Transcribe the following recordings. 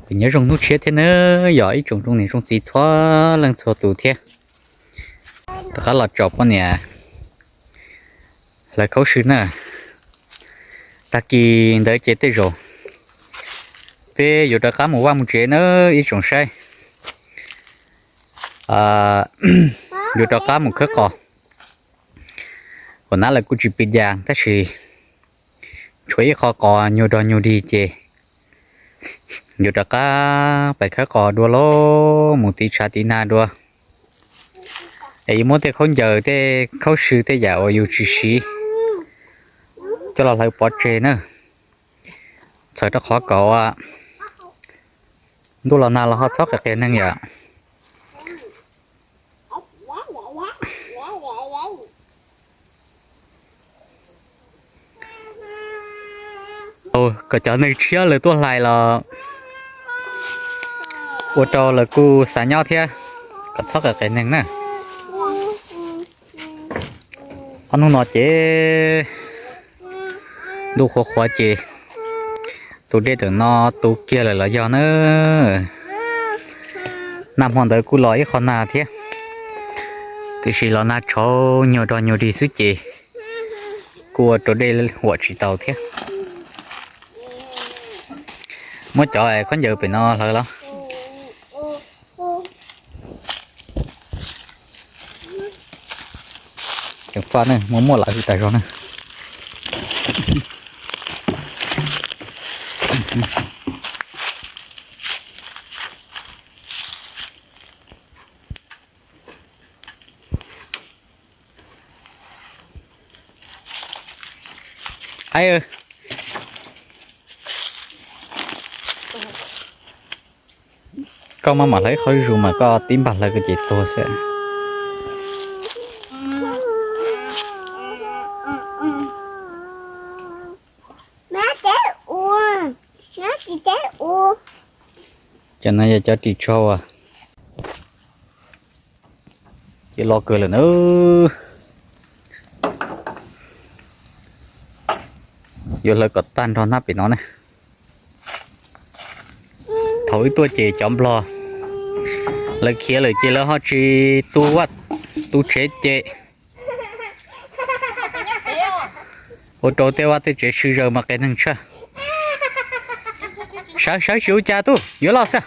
Nyob zoo hnub tshiab thiab nawb, yog ib tsoom zoo niam zoo txiv txhua leej txhua tus thiab. Rov qab los tsom poj niam hlawv khaub sw na. Tag kis ntawd ces tej zaum peb yuav rov qab mus vaj mus tsev na ib tsoom saib. Yuav rov qab mus khawb qos. Ua nab lawv kuj tsis pw cas tab sis tshuav ib qho qos nyuag dog nyuag dig ces yuav rov qab pais khawb qos dua lauj, mus tiv tshav tiv nag dua. Es yuav muab tej khaub ncaws tej khaub sw tej yam uas yus tsis siv coj los hlawv pov tseg na. Txhawm rau qhov kom ntuj los nag los ho txhob qias qias neeg yom. Kom cov neeg tshiab lawv tuaj hlais los ua rau lawv kuj xav nyob thiab, kom txhob qias qias neeg na. Ob hnub no ces ntuj qhuav qhuav ces tus dej ntawm no tu kiag lawm los yog na. Nag hmo ntawd kuj los ib qho nag thiab, tiam sis los nag tshauv nyuag dog nyuag dig xwb ces kuj ua rau dej huam tsis tau thiab. Muab cov khaub ncaws pem no hlawv los. Ceev faj ne, muaj muaj lam hwj tas zog ne. Aib, koj maj mam hlawv ib qho zuj zus mas koj tib npag hlawv koj ces tuag xwb. Cov no yog cov ris tsho as. Ces loj kawg lawm na. Yuav hlawv kom tag nrho hnab pem no ne. Thaum wb tuaj ces cov nplog lawv khiav lawm ces lawv ho tsis tu vaj tu tsev ces ua rau tej vaj tej tsev swb zaws mas qias neeg tshaj. Sawv sawv tsis ua cas tub, yuav loj xwb.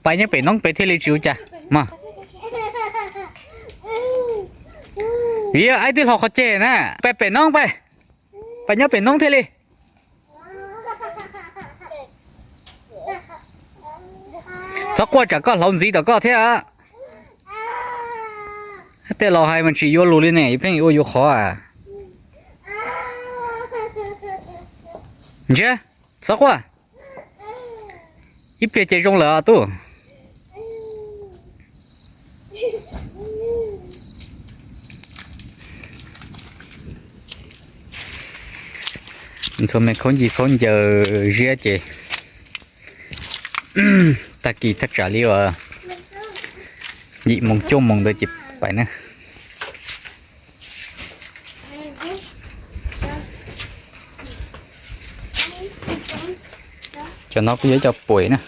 Pais nyob pem noob pem thiaj li tsis ua cas mas. Vim aib twb hlo qhov ceg na, pais pem noob pais, pais nyob pem noob thiaj li. Txhob quaj tsam koj hlauv ntxiv tom koj thiab. Tej laus hais mas tsis yuav lus li ne, pheej ua yuav qhov. Ntsia, txhob quaj, ib pliag ces zoo lawm tub. Ntxhua me khaub ncig khaub ncaws ziab ces tag kis thaj tsam li uas yim moos cuaj moos ntawd ces pais na. Cov no kuj yog cov puam na.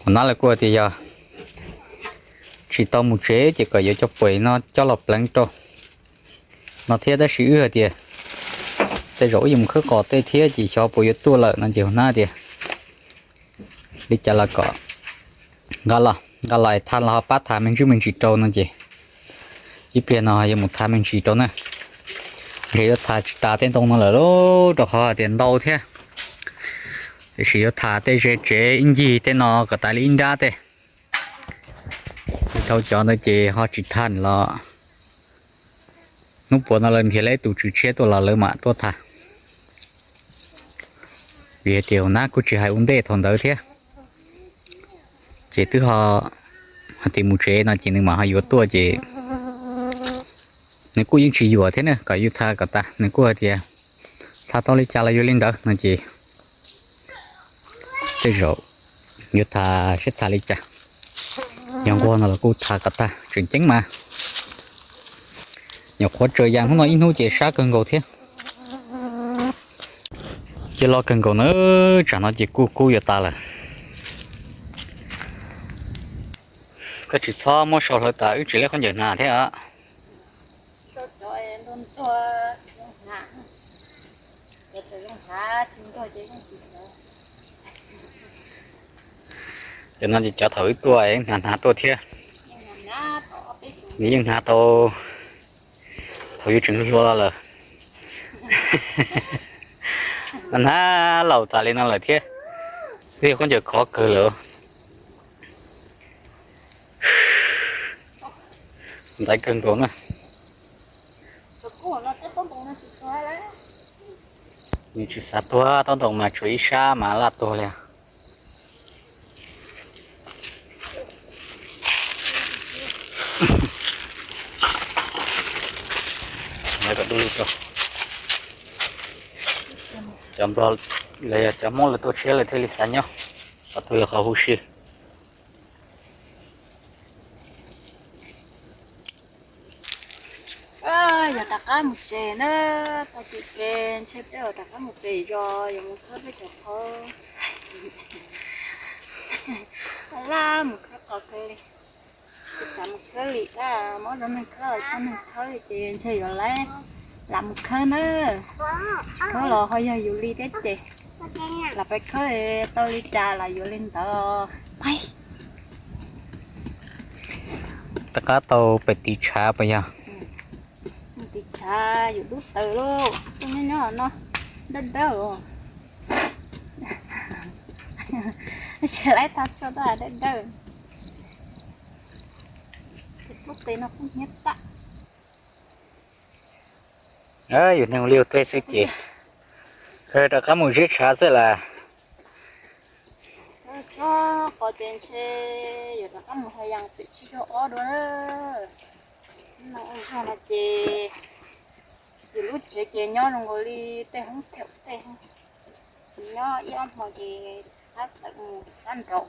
Ua nab lawv kuj tias yog tsis tau mus tsev ces kom yuav cov puam no coj los pleev rau no thiab, tab sis wb hais tias tej zaum wb yuav mus khawb qos tej thiab ces xyov puas yuav tuaj lawm no ces hu nab tias li cas los kom nqa los, nqa los es tha los ho pab tha me ntsis me ntsis rau no ces ib pliag no yuav mus tha me ntsis rau na. Ntshe yuav tha tsis tas tej ntoo no lawm lauj, rau qhov hais tias ntau thiab. Tiam sis yuav tha tej ze tsev ib ncig tej no kom tas li ib nrab tej. Dhau cov ntawd ces ho tsis tha los hnub puas no lawv nrhiav lawv tus tswv tshiab tuaj los lawv mam tuaj tha. Vim hais tias hu nab kuj tsis hais ua ntej thaum ntawd thiab. Ces twb ho hais tias mus tsev no ces nws mam ho yuav tuaj ces nws kuj yeej tsis yuam thiab na, kom yus tha kom tas, nws kuj hais tias tha tau li cas los yuav li ntawd no ces tej zaum yuav tha seb tha li cas. Yog nquag no los kuj tha kom tag, tseem ceeb mas. Nyuam qhuav tsaws yas hnub no ib hnub ces sab kawg nkaus thiab. Cia loj kawg nkaus na, tsam no ces kuj kub yuav tas lawm. Koj tsis txhob muab sau hlawv tas, wb tsis leb khaub ncaws hnav thiab os. Cov no ces cov thaum wb tuaj hnav hnav tuaj thiab. Nws yeej hnav tau thaum yus tseem hluas hluas los lawm. Hnav laus tas li no lawm thiab. Twb yog khaub ncaws khov kawg lawm. Ntxaiv kawg nkaus na. Nws tsis xav tuag, taub ntoo mas tshuav ib sab mas laj tuag li. Cov Nplog los yog cov Hmoob lawv tuaj tshiab lawv thiaj li xav nyob, qhov twg yog qhov huv si. Yuav rov qab mus tsev na, tag kis ces ntshe peb yuav rov qab mus tsev zos, yuav mus khawb peb cov qhov. Lam mus khawb qhov kawg li. Tsis xav mus khawb li, tab mob rau neeg khawb, tsis tau neeg khawb li ces ntshe yuav lam mus khawb na. Tsis khawb los ho yog yus li thiab ces lam pais khawb tau li cas los yuav li ntawd. Rov qab tau pem tiv tshav puas yog? Tiv tshav yus dub taws lauj, nyob nyob no dawb dawb. Tsis laib tag tso, dawb dawb. Lub tes no kuj hnyiab tag. Yus neeg ua liaj ua teb xwb ces rov qab mus ziab tshav xwb las. Tsob qos ces ntshe yuav rov qab mus hais yas pem tsib caug ob dua. No ua zog no ces yus lub tsev ces nyob zoo nkaus li tej hoob theem tej, nyob ib ob hmo ces rov qab tawm mus sab nraud.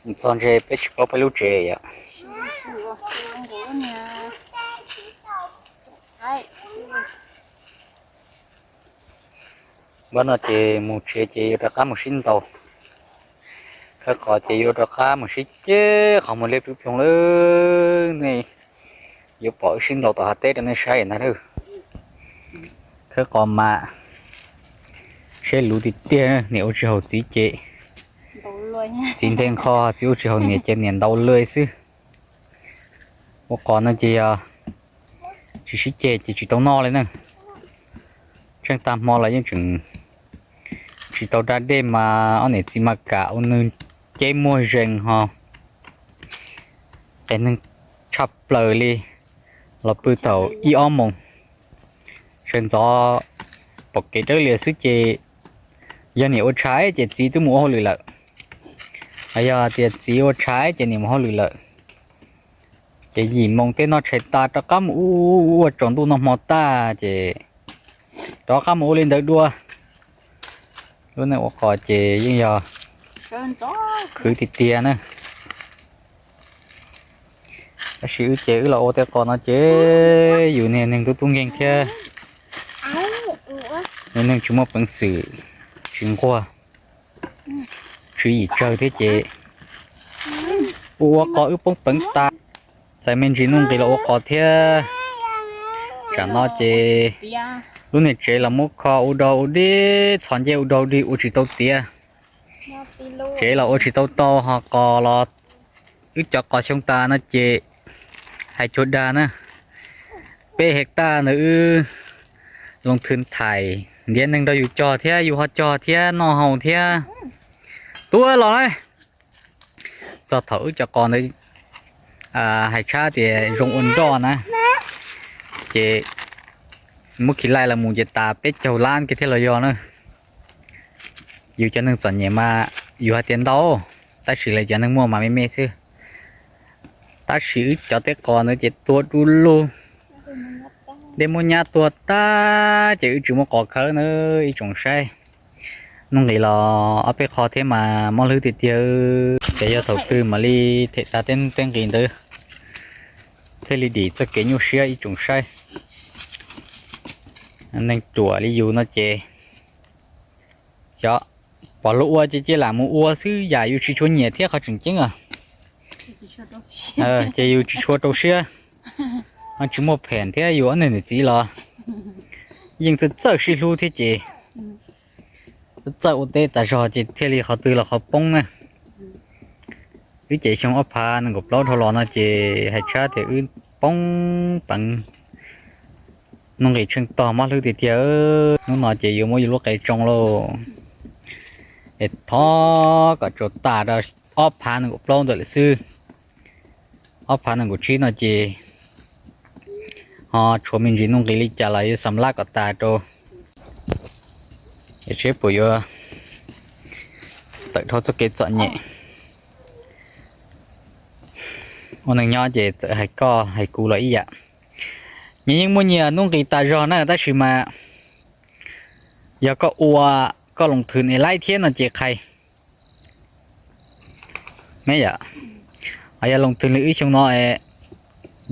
Mus txog ntshe peb tsis paub peb lub tsev yom. Npaj no ces mus tsev ces yuav rov qab mus sib ntaus. Khawb qos ces yuav rov qab mus sib ceg qhov muag liab ploog ploog lawm ne. Yuav pom wb sib ntaus tom hav teb rau nej saib ntag lauj. Khawb qos mas seb luv tiag tiag, niam ua tsis haum txiv ces txiv nthe nqho, txiv ua tsis haum niam ces niam ntaus lawm xwb. Ua qos no ces yog tsis sib ceg ces tsis tau noj li na. Tsheej tag hmo los yeej tseem tsis tau da dej mas ob niam txiv mas kam ua nws ceb muag zees ho qias neeg tshaj plaws li. Los pw thaum ib ob moos, sawv ntxov pom kev dawb lias xwb ces yog niam ua tshav ces txiv twb mus ua hauj lwm lawm. Yog tias txiv ua tshav ces niam mus hauj lwm lawm. Ces yim moos tej noj tshais tas rov qab mus ua tsaus ntuj noj hmo tag ces rov qab mus ua li ntawd dua. Lub neej ua qos ces yeej yog khwv tiag tiag na. Tab sis wb ces wb los ua tej qos no ces yus niag neeg tub tub nkeeg thiab, niag neeg tsis muaj peev xwm, tsis nquag, tswv yim tsawg thiab ces ua ua qos wb poob peev tas. Txais me ntsis nuj nqis los ua qos thiab. Tsam no ces lub niag tsev los muab kho ua dog ua dig, txhos ncej ua dog dig ua tsis tau tiav. Tsev los ua tsis tau tau ho qos los, wb cov qos xyoo tas no ces hais cuag dag na, peb hais tag ntawd wb loo thwv thaim ntiav neeg nrog yus cog thiab yus ho cog thiab noj haus thiab tuaj los lawm. Txog thaum wb cov qos ntawd hais tshab tias zoo ua nroj na, ces muab khi laij los mus ces tas peb caug lab kiag thiab los yog na. Yus cov neeg txom nyem mas yus hais tias ntau, tab sis lawv cov neeg muaj mas me me xwb. Tab sis wb cov tej qos ntawd ces tuag du lug, dej muab nyab tuag tag ces wb tsis muaj qos khawb na ib tsoom saib. Nuj nqis los ob peb qho thiab mas mob hlwb tiag tiag. Ces yog thaum twg mam li them tas tej nuj tej nqis ntawd thiaj li dim txoj kev nyuaj siab ib tsoom saib. Neeg ruam li yus no ces xyov, pom luag ua ces cia lam mus ua xwb, yam yus tsis tshua nyiam thiab qhov tseem ceeb os. Ces yus tsis tshua rau siab, tsis muaj phem thiab, yus ob niag niam txiv los yeej txawj txawj sib hlub thiab ces txawj ua teb tas zog ces thiaj li qhov twg los qhov poob na. Wb ces xyoo ob phav nees nkaum plaub dhau los no ces hais tshab tias wb poob peev, nuj nqis tsheej tog mob hlwb tiag tiag. Hnub no ces yuav muab yus lub qe tsoo lauj, es thov kom tsuas tas rau ob phav nees nkaum plaub ntawm lawm xwb. Ob phav nees nkaum tsib no ces ho tshuav me ntsis nuj nqis li cas los yuav xam lab kom tas rau, es seb puas yuav tawm dhau txoj kev txom nyem. Ua neeg nyob ces txawm hais koj hais kuv los ib yam. Nyias yeej muaj nyias nuj nqis tas zog na, tab sis mas yog koj ua, koj loos thwm es laib thiab no ces qhais. Me yam, yog loos thwm li wb xyoo no,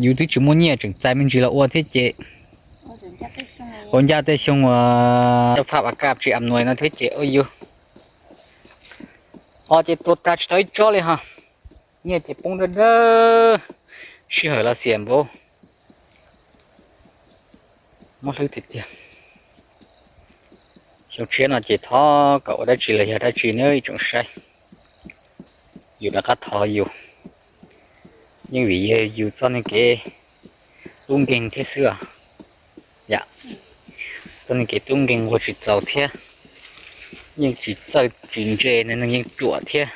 yus twb tsis muaj nyiaj tseem txais me ntsis los ua thiab ces ua ncaj tej xyoo uas cov phaj vas kaj tsis am nuais no thiab ces ua yus o ces tuag tag tsis tau ib tsob li ho. Nyiaj ces poob dawb dawb, sij hawm los xiam npaum, mob hlwb tiag tiag. Xyoo tshiab no ces thov kom ua dab tsi los yog dab tsi nawb ib tsoom saib. Yus rov qab thov yus, yeej vim yog yus txoj neeg kev tub nkeeg thiab xwb os. Yam, txoj neeg kev tub nkeeg ua tsis txaus thiab, yeej tsis txawj tsis ntse, neeg yeej ruam thiab.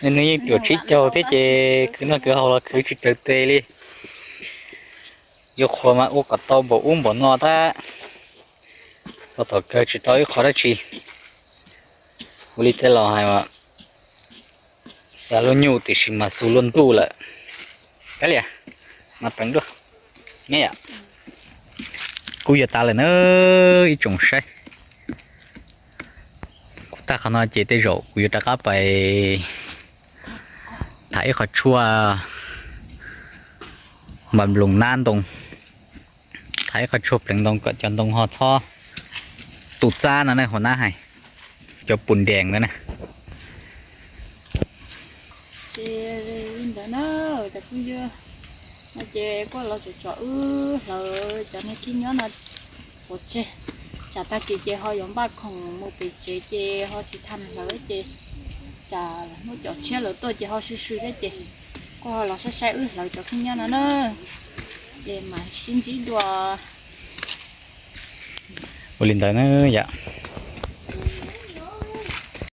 Neeg yeej ruam tsib caug thiab ces khwv noj khwv haus los khwv tsis raws tes li. Yuav qhuas mas ua kom tau npaum ub npaum no tab, txog thaum kawg tsis tau ib qho dab tsi. Ua li tej laus hais, xav luaj nyuj tiam sis mas xu luaj ntuj lawm. Kav liam, mas peev dua, me yam. Kuj yuav tas lawm na ib tsoom saib. Kuv tag qhov no ces tej zaum kuv yuav rov qab pais tham ib qho tshuaj npas nploos nab ntoo, tham ib qho tshuaj pleev ntoo kom cov ntoo ho txhob tu txab no ne, hauv nab hais, cov pus ndees no ne. Ces li ntawd na, cov phooj ywg, no ces kuj los tsom tsom wb hlawv cov niag khib nyob no pov tseg. Tsam tag kis ces ho yuav npaj khoom mus pem tsev ces ho tsis tau hlawv ces tsam hnub cov tshiab lawv tuaj ces ho swb swb thiab ces kuj ho los saib saib wb hlawv cov khib nyob no na. Ces mam sib ntsib dua. Ua li ntawd na yom.